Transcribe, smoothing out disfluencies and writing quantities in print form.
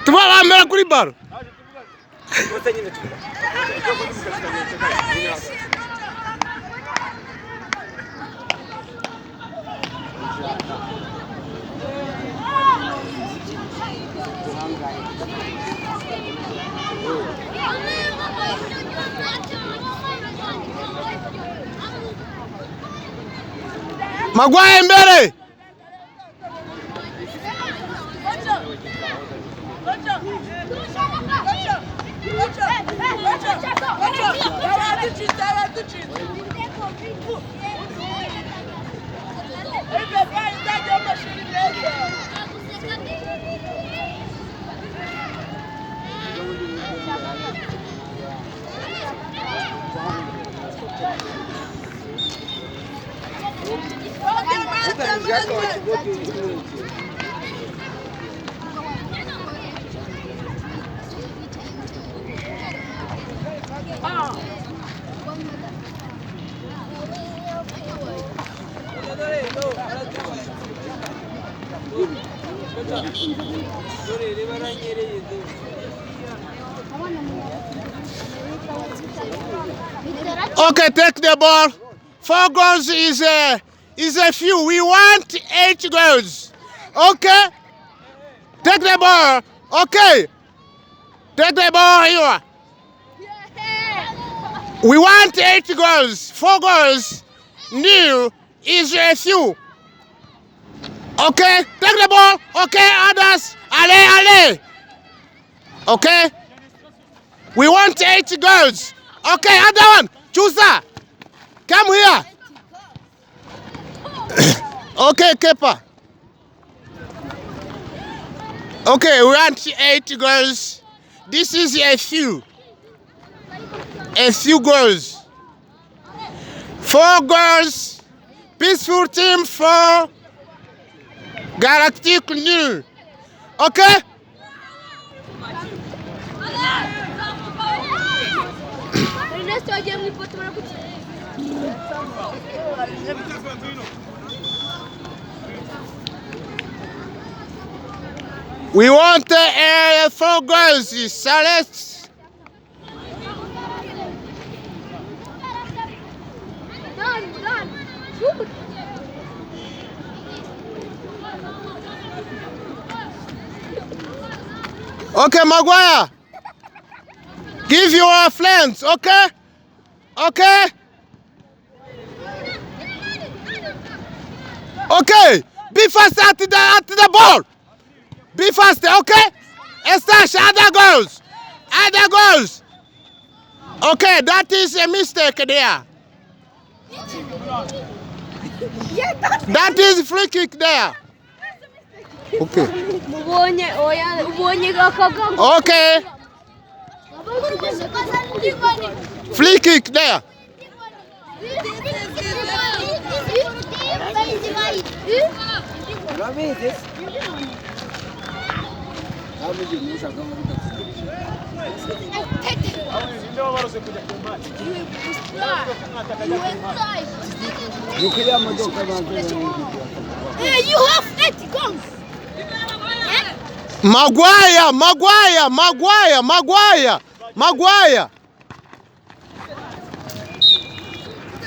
Tubara kuri baro. Maguire mbele. Okay, take the ball. 4 goals is a few. We want 8 goals. Okay? Take the ball. Okay. Take the ball here. We want 8 goals. 4 goals. New is a few. Okay? Take the ball. Okay, others. Allez. Okay? We want 8 goals. Okay, other one. Choose that. Come here. Okay, keeper. Okay, we want 8 goals. This is a few. A few goals. 4 goals. Peaceful team for Galactique nul. Okay? We want 4 goals. Celeste. Okay, Maguire. Give your friends, okay? Okay? Okay. Be fast at the ball. Be fast, okay? Estash, other goals. Other goals. Okay, that is a mistake there. That is free kick there. Okay. Okay. Free kick there. You have 8 goals. Maguire.